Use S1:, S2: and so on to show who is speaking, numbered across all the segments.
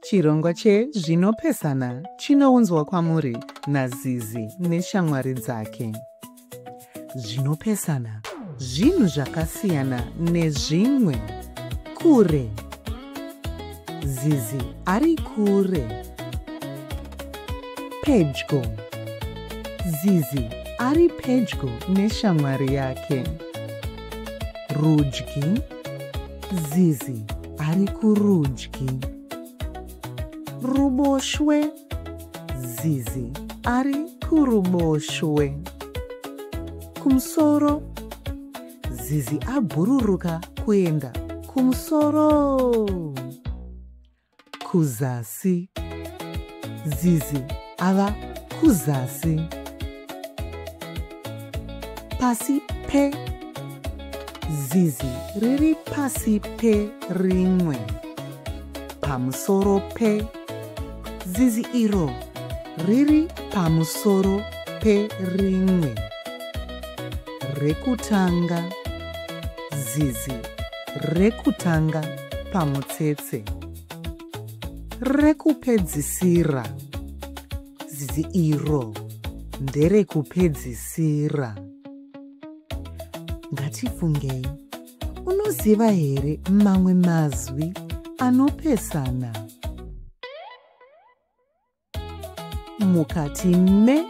S1: Chirongwa chezvinopesana chinounzwa kwamuri naZizi neshamwari dzake. Zvinopesana zvinhu zvakasiyana nezvimwe. Kure. Zizi ari kure. Pedyo. Zizi ari pedyo neshamwari yake. Rudyi. Zizi ari kurudyi. Ruboshwe. Zizi ari kuruboshwe. Kumusoro. Zizi abhururuka kuenda kumusoro. Kuzasi. Zizi ava kuzasi. Pasi pe. Zizi riri pasi pe rimwe. Pamusoro pe. Zizi iro riri pamusoro pe rimwe. Rekutanga. Zizi rekutanga pamutsetse. Rekupedzisira. Zizi iro nderekupedzisira. Ngatifungei. Unoziva here mamwe mazwi anopesana? Mukati me.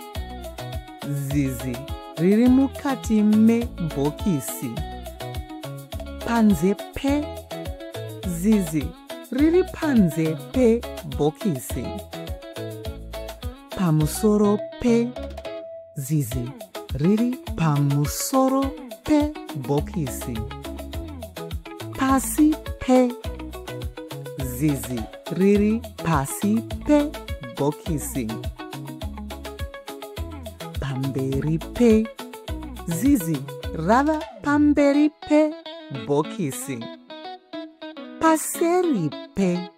S1: Zizi riri mukati mebhokisi. Panze pe. Zizi riri panze pebhokisi. Pamusoro pe. Zizi riri pamusoro pebhokisi. Pasi pe. Zizi riri pasi pebhokisi. Pamberi pe. Zizi rava pamberi pebhokisi. Paseri pe.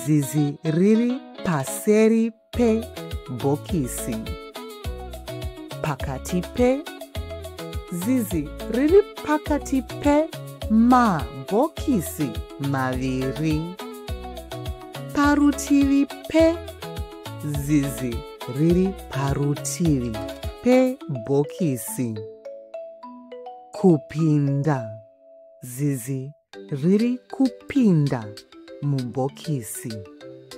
S1: Zizi riri paseri pebhokisi. Pakati pe. Zizi riri pakati pe mabhokisi maviri. Parutivi pe. Zizi riri parutivi pebhokisi. Kupinda. Zizi riri kupinda mubhokisi.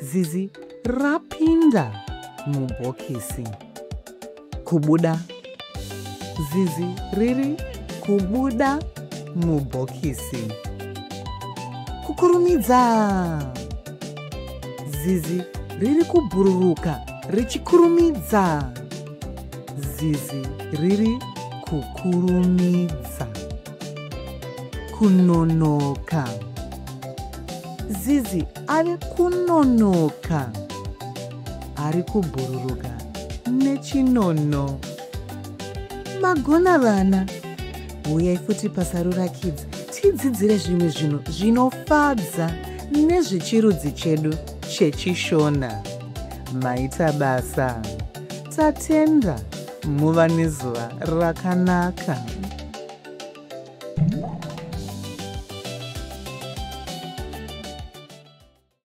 S1: Zizi rapinda mubhokisi. Kubuda. Zizi riri kubuda mubhokisi. Kukurumidza. Zizi riri kubhururuka richikurumidza. Zizi riri kukurumidza. Kunonoka. Zizi ari kunonoka. Ari kubhururuka nechinono. Magona vana. Uyai futi paSarura Kids tidzidzire zvimwe zvinhu zvinofadza nezvechirudzi chedu chechiShona. Maita basa. Tatenda. Muva nezuva rakanaka.